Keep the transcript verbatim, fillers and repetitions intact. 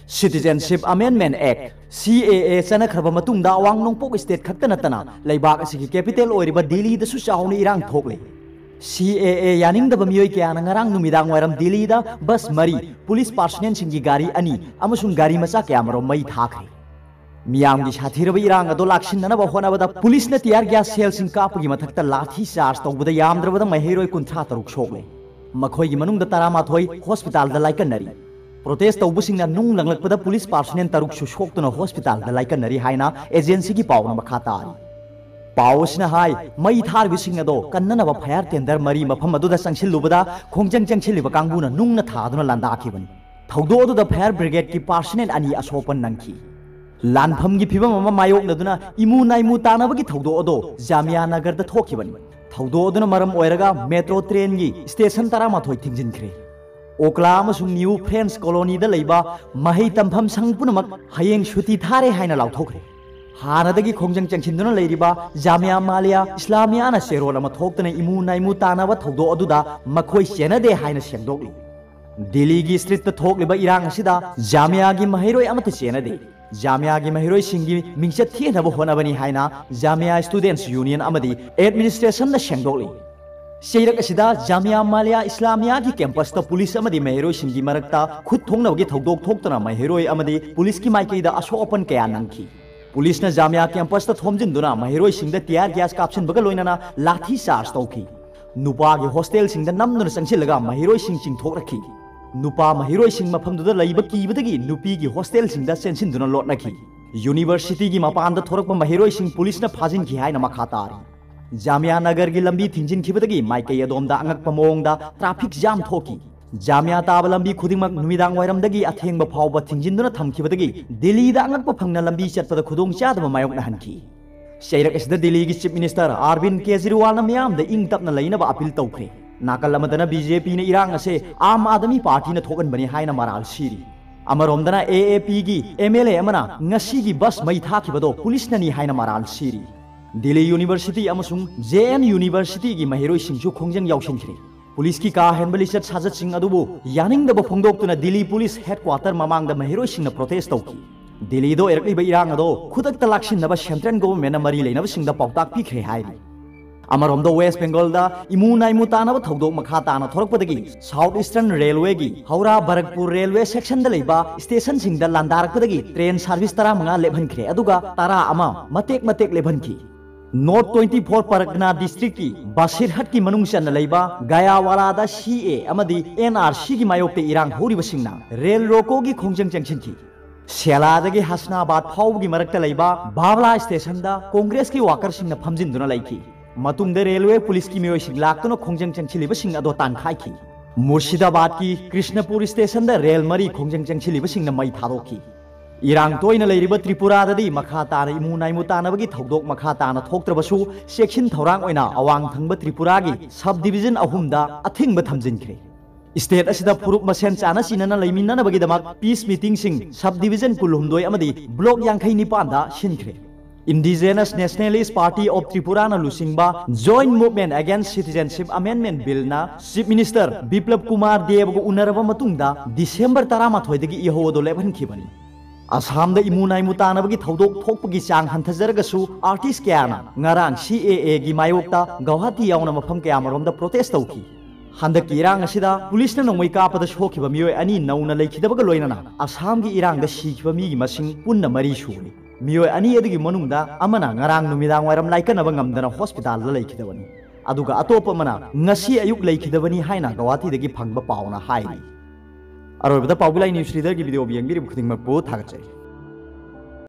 Citizenship Amendment Act, C A A, ꯆꯠꯅꯈ꯭ꯔꯕ ꯃꯇꯨꯡꯗ ꯑꯋꯥꯡ ꯅꯣꯡꯄꯣꯛ state ꯈꯛꯇ ꯅꯠꯇꯅ ꯂꯩꯕꯥꯛ ꯑꯁꯤꯒꯤ capital ꯑꯣꯏꯔꯤꯕ ꯗꯤꯜꯂꯤꯗꯁꯨ ꯆꯥꯎꯅ ꯏꯔꯥꯡ ꯊꯣꯛꯂꯦ꯫ C A A ꯌꯥꯅꯤꯡꯗꯕ ꯃꯤꯑꯣꯏ ꯀꯌꯥꯅ ꯉꯔꯥꯡ ꯅꯨꯃꯤꯗꯥꯡ ꯋꯥꯏꯔꯝ ꯗꯤꯜꯂꯤꯗ bus ꯃꯔꯤ, police personnelꯁꯤꯡꯒꯤ ꯒꯥꯔꯤ ꯑꯅꯤ ꯑꯃꯁꯨꯡ ꯒꯥꯔꯤ ꯃꯆꯥ ꯀꯌꯥꯃꯔꯨꯝ ꯃꯩ ꯊꯥꯈ꯭ꯔꯦ꯫ ꯃꯤꯌꯥꯝꯒꯤ ꯁꯥꯊꯤꯔꯕ ꯏꯔꯥꯡ ꯑꯗꯨ ꯂꯥꯛꯁꯤꯟꯅꯅꯕ ꯍꯣꯠꯅꯕꯗ ꯄꯨꯂꯤꯁꯅ tear gas shellꯁꯤꯡ ꯀꯥꯞꯄꯒꯤ ꯃꯊꯛꯇ ꯂꯥꯊꯤ charge ꯇꯧꯕꯗ ꯌꯥꯝꯗ꯭ꯔꯕꯗ ꯃꯍꯩꯔꯣꯏ ꯀꯨꯟꯊ꯭ꯔꯥ ꯇꯔꯨꯛ ꯁꯣꯛꯂꯦ꯫ ꯃꯈꯣꯏꯒꯤ ꯃꯅꯨꯡꯗ ꯇꯔꯥꯃꯥꯊꯣꯏ hospitalꯗ ꯂꯥꯏꯀꯠꯅꯔꯤ꯫ Protest ꯇꯧꯕꯁꯤꯡꯅ ꯅꯨꯡ ꯂꯪꯂꯛꯄꯗ police personnel ꯇꯔꯨꯛꯁꯨ ꯁꯣꯛꯇꯨꯅ hospitalꯗ ꯂꯥꯏꯀꯠꯅꯔꯤ ꯍꯥꯏꯅ agencyꯒꯤ ꯄꯥꯎꯅ ꯃꯈꯥ ꯇꯥꯔꯤ꯫ ꯄꯥꯎ ꯑꯁꯤꯅ ꯍꯥꯏ, ꯃꯩ ꯊꯥꯔꯤꯕꯁꯤꯡ ꯑꯗꯣ ꯀꯟꯅꯅꯕ fire tender ꯃꯔꯤ ꯃꯐꯝ ꯑꯗꯨꯗ ꯆꯪꯁꯤꯜꯂꯨꯕꯗ ꯈꯣꯡꯖꯪ ꯆꯪꯁꯤꯜꯂꯤꯕ ꯀꯥꯡꯕꯨꯅ ꯅꯨꯡꯅ ꯊꯥꯗꯨꯅ ꯂꯥꯟꯗꯥꯈꯤꯕꯅꯤ꯫ ꯊꯧꯗꯣꯛ ꯑꯗꯨꯗ fire brigadeꯀꯤ personnel ꯑꯅꯤ ꯑꯁꯣꯛꯄ ꯅꯪꯈꯤ꯫ ꯂꯥꯟꯐꯝꯒꯤ ꯐꯤꯕꯝ ꯑꯃ ꯃꯥꯌꯣꯛꯅꯗꯨꯅ ꯏꯃꯨ ꯅꯥꯏꯃꯨ ꯇꯥꯅꯕꯒꯤ ꯊꯧꯗꯣꯛ ꯑꯗꯣ ꯖꯥꯃꯤꯌꯥ ꯅꯒꯔꯗ ꯊꯣꯛꯈꯤꯕꯅꯤ꯫ ꯊꯧꯗꯣꯛ ꯑꯗꯨꯅ ꯃꯔꯝ ꯑꯣꯏꯔꯒ metro trainꯒꯤ station ꯇꯔꯥꯃꯥꯊꯣꯏ ꯊꯤꯡꯖꯤꯟꯈ꯭ꯔꯦ꯫ ꯑꯣꯀ꯭ꯂꯥ ꯑꯃꯁꯨꯡ New French Colonyꯗ ꯂꯩꯕ ꯃꯍꯩ ꯇꯝꯐꯝ ꯁꯪ ꯄꯨꯝꯅꯃꯛ ꯍꯌꯦꯡ ꯁꯨꯇꯤ ꯊꯥꯔꯦ ꯍꯥꯏꯅ ꯂꯥꯎꯊꯣꯛꯈ꯭ꯔꯦ꯫ ꯍꯥꯟꯅꯗꯒꯤ ꯈꯣꯡꯖꯪ ꯆꯪꯁꯤꯟꯗꯨꯅ ꯂꯩꯔꯤꯕ ꯖꯥꯃꯤꯌꯥ ꯃꯥꯂꯤꯌꯥ ꯏꯁꯂꯥꯃꯤꯌꯥꯅ ꯆꯦꯔꯣꯜ ꯑꯃ ꯊꯣꯛꯇꯨꯅ ꯏꯃꯨ ꯅꯥꯏꯃꯨ ꯇꯥꯅꯕ ꯊꯧꯗꯣꯛ ꯑꯗꯨꯗ ꯃꯈꯣꯏ ꯆꯦꯟꯅꯗꯦ ꯍꯥꯏꯅ ꯁꯦꯡꯗꯣꯛꯂꯤ꯫ ꯗꯤꯜꯂꯤꯒꯤ streetꯇ ꯊꯣꯛꯂꯤꯕ ꯏꯔꯥꯡ ꯑꯁꯤꯗ ꯖꯥꯃꯤꯌꯥꯒꯤ ꯃꯍꯩꯔꯣꯏ ꯑꯃꯠꯇ ꯆꯦꯟꯅꯗꯦ꯫ ꯖꯥꯃꯤꯌꯥꯒꯤ ꯃꯍꯩꯔꯣꯏꯁꯤꯡꯒꯤ ꯃꯤꯡꯆꯠ ꯊꯤꯅꯕ ꯍꯣꯠꯅꯕꯅꯤ ꯍꯥꯏꯅ ꯖꯥꯃꯤꯌꯥ Students Union ꯑꯃꯗꯤ administrationꯅ ꯁꯦꯡꯗꯣꯛꯂꯤ꯫ ꯆꯩꯔꯛ ꯑꯁꯤꯗ ꯖꯥꯃꯤꯌꯥ ꯃꯥꯂꯤꯌꯥ ꯏꯁꯂꯥꯃꯤꯌꯥꯒꯤ campusꯇ ꯄꯨꯂꯤꯁ ꯑꯃꯗꯤ ꯃꯍꯩꯔꯣꯏꯁꯤꯡꯒꯤ ꯃꯔꯛꯇ ꯈꯨꯠ ꯊꯣꯡꯅꯕꯒꯤ ꯊꯧꯗꯣꯛ ꯊꯣꯛꯇꯨꯅ ꯃꯍꯩꯔꯣꯏ ꯑꯃꯗꯤ ꯄꯨꯂꯤꯁꯀꯤ ꯃꯥꯏꯀꯩꯗ ꯑꯁꯣꯛ ꯑꯄꯟ ꯀꯌꯥ ꯅꯪꯈꯤ꯫ ꯄꯨꯂꯤꯁꯅ ꯖꯥꯃꯤꯌꯥ campusꯇ ꯊꯣꯝꯖꯤꯟꯗꯨꯅ ꯃꯍꯩꯔꯣꯏꯁꯤꯡꯗ tear gas ꯀꯥꯞꯁꯤꯟꯕꯒ ꯂꯣꯏꯅꯅ ꯂꯥꯊꯤ charge ꯇꯧꯈꯤ꯫ ꯅꯨꯄꯥꯒꯤ hostelꯁꯤꯡꯗ ꯅꯝꯗꯨꯅ ꯆꯪꯁꯤꯜꯂꯒ ꯃꯍꯩꯔꯣꯏꯁꯤꯡ ꯆꯤꯡꯊꯣꯛꯂꯛꯈꯤ꯫ ꯅꯨꯄꯥ ꯃꯍꯩꯔꯣꯏꯁꯤꯡ ꯃꯐꯝꯗꯨꯗ ꯂꯩꯕ ꯀꯤꯕꯗꯒꯤ ꯅꯨꯄꯤꯒꯤ hostelꯁꯤꯡꯗ ꯆꯦꯟꯁꯤꯟꯗꯨꯅ ꯂꯣꯠꯅꯈꯤ꯫ Universityꯒꯤ ꯃꯄꯥꯟꯗ ꯊꯣꯔꯛꯄ ꯃꯍꯩꯔꯣꯏꯁꯤꯡ ꯄꯨꯂꯤꯁꯅ ꯐꯥꯖꯤꯟꯈꯤ ꯍꯥꯏꯅ ꯃꯈꯥ ꯇꯥꯔꯤ꯫ ꯖꯥꯃꯤꯌꯥ ꯅꯒꯔꯒꯤ ꯂꯝꯕꯤ ꯊꯤꯡꯖꯤꯟꯈꯤꯕꯗꯒꯤ ꯃꯥꯏꯀꯩ ꯑꯗꯣꯝꯗ ꯑꯉꯛꯄ ꯃꯑꯣꯡꯗ traffic jam ꯊꯣꯛꯈꯤ꯫ ꯖꯥꯃꯤꯌꯥ ꯇꯥꯕ ꯂꯝꯕꯤ ꯈꯨꯗꯤꯡꯃꯛ ꯅꯨꯃꯤꯗꯥꯡ ꯋꯥꯏꯔꯝꯗꯒꯤ ꯑꯊꯦꯡꯕ ꯐꯥꯎꯕ ꯊꯤꯡꯖꯤꯟꯗꯨꯅ ꯊꯝꯈꯤꯕꯗꯒꯤ ꯗꯤꯜꯂꯤꯗ ꯑꯉꯛꯄ ꯐꯪꯅ ꯂꯝꯕꯤ ꯆꯠꯄꯗ ꯈꯨꯗꯣꯡꯆꯥꯗꯕ ꯃꯥꯌꯣꯛꯅꯍꯟꯈꯤ꯫ ꯆꯩꯔꯛ ꯑꯁꯤꯗ ꯗꯤꯜꯂꯤꯒꯤ Chief Minister ꯑꯔꯕꯤꯟ ꯀꯦꯖꯔꯤꯋꯥꯜꯅ ꯃꯤꯌꯥꯝꯗ ꯏꯪ ꯇꯞꯅ ꯂꯩꯅꯕ appeal ꯇꯧꯈ꯭ꯔꯦ꯫ ꯅꯥꯀꯜ ꯑꯃꯗꯅ BJPꯅ ꯏꯔꯥꯡ ꯑꯁꯦ ꯑꯥꯝ ꯑꯥꯗꯃꯤ ꯄꯥꯔꯇꯤꯅ ꯊꯣꯛꯍꯟꯕꯅꯤ ꯍꯥꯏꯅ ꯃꯔꯥꯜ ꯁꯤꯔꯤ꯫ ꯑꯃꯔꯣꯝꯗꯅ AAPꯒꯤ MLA ꯑꯃꯅ ꯉꯁꯤꯒꯤ bus ꯃꯩ ꯊꯥꯈꯤꯕꯗꯣ ꯄꯨꯂꯤꯁꯅꯅꯤ ꯍꯥꯏꯅ ꯃꯔꯥꯜ ꯁꯤꯔꯤ꯫ ꯗꯤꯜꯂꯤ University ꯑꯃꯁꯨꯡ JN Universityꯒꯤ ꯃꯍꯩꯔꯣꯏꯁꯤꯡꯁꯨ ꯈꯣꯡꯖꯪ ꯌꯥꯎꯁꯤꯟꯈ꯭ꯔꯦ꯫ ꯄꯨꯂꯤꯁꯀꯤ ꯀꯥ ꯍꯦꯟꯕ ꯂꯤꯆꯠ ꯁꯥꯖꯠꯁꯤꯡ ꯑꯗꯨꯕꯨ ꯌꯥꯅꯤꯡꯗꯕ ꯐꯣꯡꯗꯣꯛꯇꯨꯅ ꯗꯤꯜꯂꯤ ꯄꯨꯂꯤꯁ ꯍꯦꯗꯀ꯭ꯋꯥꯇꯔ ꯃꯃꯥꯡꯗ ꯃꯍꯩꯔꯣꯏꯁꯤꯡꯅ ꯄ꯭ꯔꯣꯇꯦꯁ ꯇꯧꯈꯤ꯫ ꯗꯤꯜꯂꯤꯗ ꯑꯣꯏꯔꯛꯂꯤꯕ ꯏꯔꯥꯡ ꯑꯗꯣ ꯈꯨꯗꯛꯇ ꯂꯥꯛꯁꯤꯟꯅꯕ ꯁꯦꯟꯇ꯭ꯔꯦꯜ ꯒꯣꯚꯔꯟꯃꯦꯟꯅ ꯃꯔꯤ ꯂꯩꯅꯕꯁꯤꯡꯗ ꯄꯥꯎꯇꯥꯛ ꯄꯤꯈ꯭ꯔꯦ ꯍꯥꯏꯔꯤ꯫ ꯑꯃꯔꯣꯝꯗ ꯋꯦꯁ ꯕꯦꯡꯒꯣꯜꯗ ꯏꯃꯨ ꯅꯥꯏꯃꯨ ꯇꯥꯅꯕ ꯊꯧꯗꯣꯛ ꯃꯈꯥ ꯇꯥꯅ ꯊꯣꯔꯛꯄꯗꯒꯤ ꯁꯥꯎꯠ ꯏꯁꯇꯔꯟ ꯔꯦꯜꯋꯦꯒꯤ ꯍꯧꯔꯥ ꯕꯔꯛꯄꯨꯔ ꯔꯦꯜꯋꯦ ꯁꯦꯛꯁꯟꯗ ꯂꯩꯕ ꯁ꯭ꯇꯦꯁꯟꯁꯤꯡꯗ ꯂꯥꯟꯗꯥꯔꯛꯄꯗꯒꯤ ꯇ꯭ꯔꯦꯟ ꯁꯥꯔꯚꯤꯁ ꯇꯔꯥꯃꯉꯥ ꯂꯦꯞꯍꯟꯈ꯭ꯔꯦ, ꯑꯗꯨꯒ ꯇꯔꯥ ꯑꯃ ꯃꯇꯦꯛ ꯃꯇꯦꯛ ꯂꯦꯞꯍꯟꯈꯤ꯫ ꯅꯣꯔꯠ ꯇ꯭ꯋꯦꯟꯇꯤ ꯐꯣꯔ ꯄꯔꯒꯅꯥ ꯗꯤꯁꯇ꯭ꯔꯤꯛꯀꯤ ꯕꯥꯁꯤꯔꯍꯠꯀꯤ ꯃꯅꯨꯡ ꯆꯟꯅ ꯂꯩꯕ ꯒꯌꯥꯋꯥꯂꯥꯗ ꯁꯤ ꯑꯦ ꯑꯃꯗꯤ ꯑꯦꯟ ꯑꯥꯔ ꯁꯤꯒꯤ ꯃꯥꯌꯣꯛꯇ ꯏꯔꯥꯡ ꯍꯧꯔꯤꯕꯁꯤꯡꯅ ꯔꯦꯜ ꯔꯣꯀꯣꯒꯤ ꯈꯣꯡꯖꯪ ꯆꯪꯁꯤꯟꯈꯤ꯫ ꯁꯦꯂꯥꯗꯒꯤ ꯍꯁꯅꯥꯕꯥꯗ ꯐꯥꯎꯕꯒꯤ ꯃꯔꯛꯇ ꯂꯩꯕ ꯕꯥꯕ꯭ꯂꯥ ꯁ꯭ꯇꯦꯁꯟꯗ ꯀꯣꯡꯒ꯭ꯔꯦꯁꯀꯤ ꯋꯥꯀꯔꯁꯤꯡꯅ ꯐꯝꯖꯤꯟꯗꯨꯅ ꯂꯩꯈꯤ꯫ ꯃꯇꯨꯡꯗ ꯔꯦꯜꯋꯦ ꯄꯨꯂꯤꯁꯀꯤ ꯃꯤꯑꯣꯏꯁꯤꯡ ꯂꯥꯛꯇꯨꯅ ꯈꯣꯡꯖꯪ ꯆꯪꯁꯤꯜꯂꯤꯕꯁꯤꯡ ꯑꯗꯣ ꯇꯥꯟꯈꯥꯏꯈꯤ꯫ ꯃꯨꯔꯁꯤꯗꯥꯕꯥꯗꯀꯤ ꯀ꯭ꯔꯤꯁꯅꯄꯨꯔ ꯁ꯭ꯇꯦꯁꯟꯗ ꯔꯦꯜ ꯃꯔꯤ ꯈꯣꯡꯖꯪ ꯆꯪꯁꯤꯜꯂꯤꯕꯁꯤꯡꯅ ꯃꯩ ꯊꯥꯗꯣꯛꯈꯤ꯫ ꯏꯔꯥꯡ ꯇꯣꯏꯅ ꯂꯩꯔꯤꯕ ꯇ꯭ꯔꯤꯄꯨꯔꯥꯗꯗꯤ ꯃꯈꯥ ꯇꯥꯅ ꯏꯃꯨ ꯅꯥꯏꯃꯨ ꯇꯥꯅꯕꯒꯤ ꯊꯧꯗꯣꯛ ꯃꯈꯥ ꯇꯥꯅ ꯊꯣꯛꯇ꯭ꯔꯕꯁꯨ, ꯆꯦꯛꯁꯤꯟ ꯊꯧꯔꯥꯡ ꯑꯣꯏꯅ ꯑꯋꯥꯡ ꯊꯪꯕ ꯇ꯭ꯔꯤꯄꯨꯔꯥꯒꯤ ꯁꯕ ꯗꯤꯕꯤꯖꯟ ꯑꯍꯨꯝꯗ ꯑꯊꯤꯡꯕ ꯊꯝꯖꯤꯟꯈ꯭ꯔꯦ꯫ ꯁ꯭ꯇꯦꯠ ꯑꯁꯤꯗ ꯐꯨꯔꯨꯞ ꯃꯁꯦꯟ ꯆꯥꯅ ꯆꯤꯟꯅꯅ ꯂꯩꯃꯤꯟꯅꯅꯕꯒꯤꯗꯃꯛ ꯄꯤꯁ ꯃꯤꯇꯤꯡꯁꯤꯡ ꯁꯕ ꯗꯤꯕꯤꯖꯟ ꯀꯨꯟꯍꯨꯝꯗꯣꯏ ꯑꯃꯗꯤ ꯕ꯭ꯂꯣꯛ ꯌꯥꯡꯈꯩ ꯅꯤꯄꯥꯟꯗ ꯁꯤꯟꯈ꯭ꯔꯦ꯫ Indigenous Nationalist Party of Tripuraꯅ ꯂꯨꯆꯤꯡꯕ Joint Movement Against Citizenship Amendment Billꯅ ꯆꯤꯐ ꯃꯤꯅꯤꯁꯇꯔ ꯕꯤꯄ꯭ꯂꯕ ꯀꯨꯃꯥꯔ ꯗꯦꯕꯒ ꯎꯅꯔꯕ ꯃꯇꯨꯡꯗ ꯗꯤꯁꯦꯝꯕꯔ ꯇꯔꯥꯃꯥꯊꯣꯏꯗꯒꯤ ꯏꯍꯧ ꯑꯗꯨ ꯂꯦꯞꯍꯟꯈꯤꯕꯅꯤ꯫ ꯑꯁꯥꯝꯗ ꯏꯃꯨ ꯅꯥꯏꯃꯨ ꯇꯥꯅꯕꯒꯤ ꯊꯧꯗꯣꯛ ꯊꯣꯛꯄꯒꯤ ꯆꯥꯡ ꯍꯟꯊꯖꯔꯒꯁꯨ, ꯑꯥꯔꯇꯤꯁ꯭ꯠ ꯀꯌꯥꯅ ꯉꯔꯥꯡ ꯁꯤ ꯑꯦ ꯑꯦꯒꯤ ꯃꯥꯌꯣꯛꯇ ꯒꯧꯍꯥꯇꯤ ꯌꯥꯎꯅ ꯃꯐꯝ ꯀꯌꯥꯃꯔꯣꯝꯗ ꯄ꯭ꯔꯣꯇꯦꯁ꯭ꯠ ꯇꯧꯈꯤ꯫ ꯍꯟꯗꯛꯀꯤ ꯏꯔꯥꯡ ꯑꯁꯤꯗ ꯄꯨꯂꯤꯁꯅ ꯅꯣꯡꯃꯩ ꯀꯥꯞꯄꯗ ꯁꯣꯛꯈꯤꯕ ꯃꯤꯑꯣꯏ ꯑꯅꯤ ꯅꯧꯅ ꯂꯩꯈꯤꯗꯕꯒ ꯂꯣꯏꯅꯅ ꯑꯁꯥꯝꯒꯤ ꯏꯔꯥꯡꯗ ꯁꯤꯈꯤꯕ ꯃꯤꯒꯤ ꯃꯁꯤꯡ ꯄꯨꯟꯅ ꯃꯔꯤ ꯁꯨꯔꯦ꯫ ꯃꯤꯑꯣꯏ ꯑꯅꯤ ꯑꯗꯨꯒꯤ ꯃꯅꯨꯡꯗ ꯑꯃꯅ ꯉꯔꯥꯡ ꯅꯨꯃꯤꯗꯥꯡ ꯋꯥꯏꯔꯝ ꯂꯥꯏꯀꯠꯅꯕ ꯉꯝꯗꯅ ꯍꯣꯁꯄꯤꯇꯥꯜꯗ ꯂꯩꯈꯤꯗꯕꯅꯤ, ꯑꯗꯨꯒ ꯑꯇꯣꯞꯄ ꯑꯃꯅ ꯉꯁꯤ ꯑꯌꯨꯛ ꯂꯩꯈꯤꯗꯕꯅꯤ ꯍꯥꯏꯅ ꯒꯧꯍꯥꯇꯤꯗꯒꯤ ꯐꯪꯕ ꯄꯥꯎꯅ ꯍꯥꯏꯔꯤ꯫ ꯑꯔꯣꯏꯕꯗ ꯄꯥꯎꯕꯤ ꯂꯥꯏ ꯅ꯭ꯌꯨꯁ ꯔꯤꯗꯔꯒꯤ ꯚꯤꯗꯤꯑꯣ ꯌꯦꯡꯕꯤꯔꯤꯕ ꯈꯨꯗꯤꯡꯃꯛꯄꯨ ꯊꯥꯒꯠꯆꯔꯤ꯫